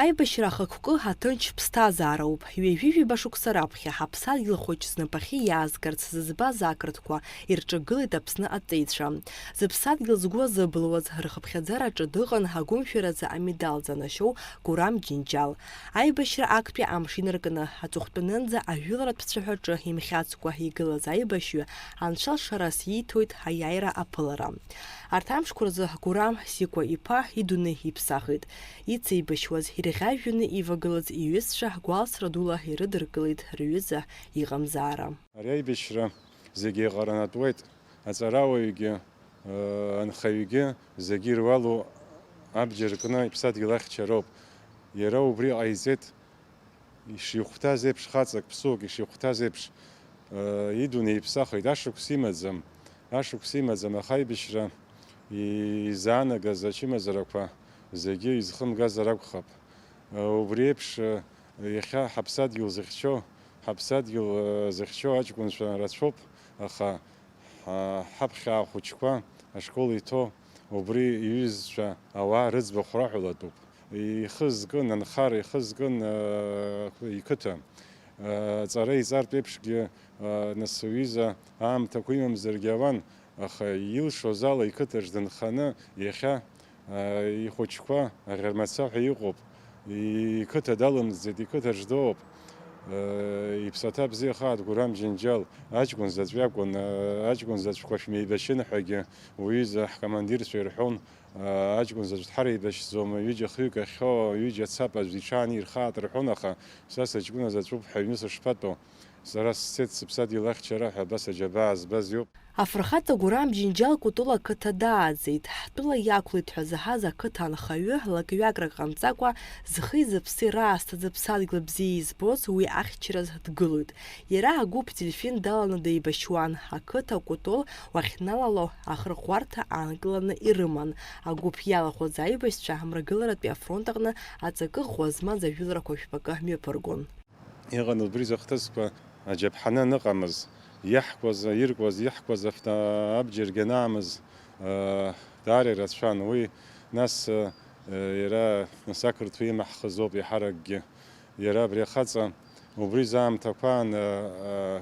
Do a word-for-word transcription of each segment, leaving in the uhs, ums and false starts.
Аибашьра ахықәкы аҭынч ԥсҭазаароуп. Ҩажәи жәаба шықәса раԥхьа ҳаԥсадгьыл хәыҷ знапахьы иаазгарц зыӡбаз ақырҭқәа ирҿагылеит Аԥсны аҵеицәа. Зыԥсадгьыл згәы азыбылуаз, рхыԥхьаӡараҿы дыҟан агәымшәаразы амедал занашьоу Гурам Џьынџьал. Аибашьра актәи амш инаркны, аҵыхәтәанынӡа ажәыларатә цәаҳәаҿы имхьаҵкәа игылаз аибашьҩы анцәа лшарас ииҭоит аиааира аԥылара. Арҭ амшқәа рзы Гурам Сикәа иԥа идунеи иԥсахит. Ицеибашьуаз ирӷьажәҩаны ивагылаз иҩызцәа гәалсра дула ирыдыркылеит рҩыза иҟамзаара. Ари аибашьра зегьы еиҟаранатәуеит, аҵарауаҩгьы, анхаҩгьы, зегьы ируалу абџьар кны иԥсадгьыл ахьчароуп. Иара убри ҟаиҵеит, ишихәҭаз еиԥш, хаҵак, ԥсуак ишихәҭаз еиԥш, идунеи иԥсахит, ашықәс имаӡам, ашықәс имаӡам, аха аибашьра изаанагаз ачымазарақәа зегьы изхымгазар акәхап. Убри еиԥш, иахьа ҳаԥсадгьыл зыхьчо, ҳаԥсадгьыл зыхьчо аҷкәынцәа рацәоуп, аха ҳаԥхьа ахәыҷқәа ашкол иҭоу убри иҩызцәа ауаа рыӡбахә раҳәалатәуп. Ихы зкын анхара, ихы зкын, э, иқыҭа. Э, ҵара иҵартә еиԥшгьы, э, нас уҩыза аамҭақәа имамзаргьы ауан, аха илшоз ала иқыҭаҿ дынханы иахьа, э, ихәыҷқәа аӷьармацаҳәа иҟоуп, иқыҭа далымҵӡеит, иқыҭаҿ дыҟоуп. Э, иԥсаҭа бзиахааит Гурам Џьынџьал, аҷкәын заҵә иакәын, э, аҷкәын заҵәқәа шәмеибашьын ҳәагьы уҩыза ҳкомандирцәа ирҳәон. Аҷкәын заҵә дҳареибашьӡом, ҩыџьа хҩык ахьхьоу, ҩыџьа цап аӡә иҽаанирхааит рҳәон, аха са сыҷкәына заҵәуп ҳәа аҩны сышԥатәоу? Сара сцеит сыԥсадгьыл ахьчара ҳәа, абас аџьабаа збаз иоуп. Афырхаҵа Гурам Џьынџьал Кәтол ақыҭа дааӡеит. Ҳтәыла иақәлеит ҳәа заҳаз ақыҭа анхаҩы лак-ҩакрак ҟамҵакәа, зхи зыԥси раасҭа зыԥсадгьыл бзиа избоз уи ахьчараз дгылоит. Иара агәыԥ Дельфин даланы деибашьуан, ақыҭа Кәтол уахьналало ахырӷәӷәарҭа аанкыланы ирыман. Агәыԥ иалахәыз аибашьцәа Мрагыларатәи афронт аҟны аҵакы ӷәӷәа змаз ажәыларақәа жәпакы мҩаԥыргон. Иҟан убри зыхҭысқәа аџьаԥҳаны аныҟамыз, иаҳкуаз, иркуаз, иаҳкуаз авто-, абџьаргьы анаамыз, э, даара ирацәан. Уи нас, э, иара нас ақырҭуа имаҳхыз ауп иаҳаракгьы. Иара абри ахаҵа убри заамҭақәан, э,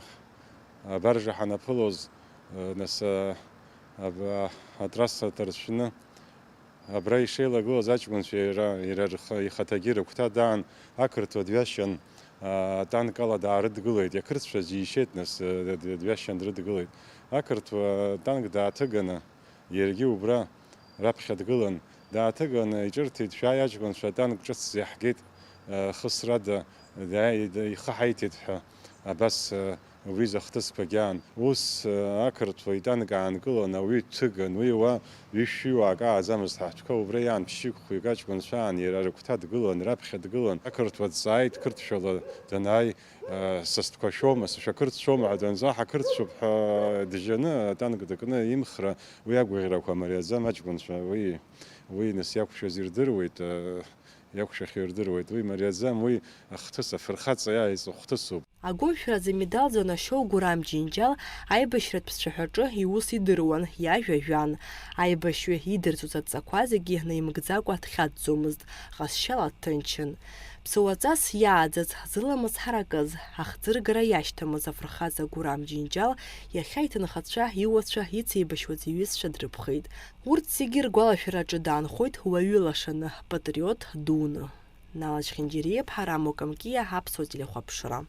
э, абаржа ҳанаԥылоз, э, нас, э, аб-, а, атрасса ҭарцәны, абра ишеилагылаз аҷкәынцәа иара, иара рхы, ихаҭагьы рыгәҭа даан, ақырҭуа дҩашьан, а, атанк ала даарыдгылеит, иақырҭцәа џьишьеит, нас, э, д-, д-, дҩашьан дрыдгылеит. Ақырҭуа атанк дааҭыганы, иаргьы убра раԥхьа дгылан, дааҭыганы иҿырҭит, шәааи аҷкәынцәа, атанк ҿыц иаҳгеит, э, хысрада, дааи-, ихы ҳаиҭеит ҳәа, абас, э, уи захҭысқәагьы аан. Ус, э, ақырҭуа итанк аанкылан, ауаҩы дҭыган, уи уа ҩышәҩыуаак ааӡамызт ҳаҳҭқәа, убра иаан ԥшьҩык-хәҩык аҷкәынцәа аан, иара рыгәҭа дгылан, раԥхьа дгылан. Ақырҭуа дҵааит, қырҭшәала данааи, э, са стәқәа шәоума, сашәа қырҭшәоума ҳәа данҵаа, ҳақырҭшәуп ҳәа дыжьаны, атанк дыкны имхра, уи агәаӷьрақәа мариаӡам аҷкәынцәа, уи, уи нас иақәшәаз ирдыруеит, э, иақәшәахьоу ирдыруеит, уи мариаӡам, уи ахҭыс, афырхаҵа иааиҵо хҭысуп. Агәымшәаразы амедал занашьоу Гурам Џьынџьал аибашьратә цәаҳәаҿы иус идыруан, иажәа жәан. Аибашьҩы идырҵоз адҵақәа зегьы наимгӡакәа дхьаҵӡомызт, ҟазшьала дҭынчын. Ԥсуаҵас иааӡаз, зыламыс ҳаракыз, ахӡыргара иашьҭамыз афырхаҵа Гурам Џьынџьал иахьа иҭынхацәа, иуацәа, ицеибашьуаз иҩызцәа дрыԥхеит. Урҭ зегьы ргәалашәараҿы даанхоит уаҩы лашаны, патриот дуны. Налаџь Хьынџьариа-иԥҳа, Рамо Камкиа, Аԥсуа телехәаԥшра.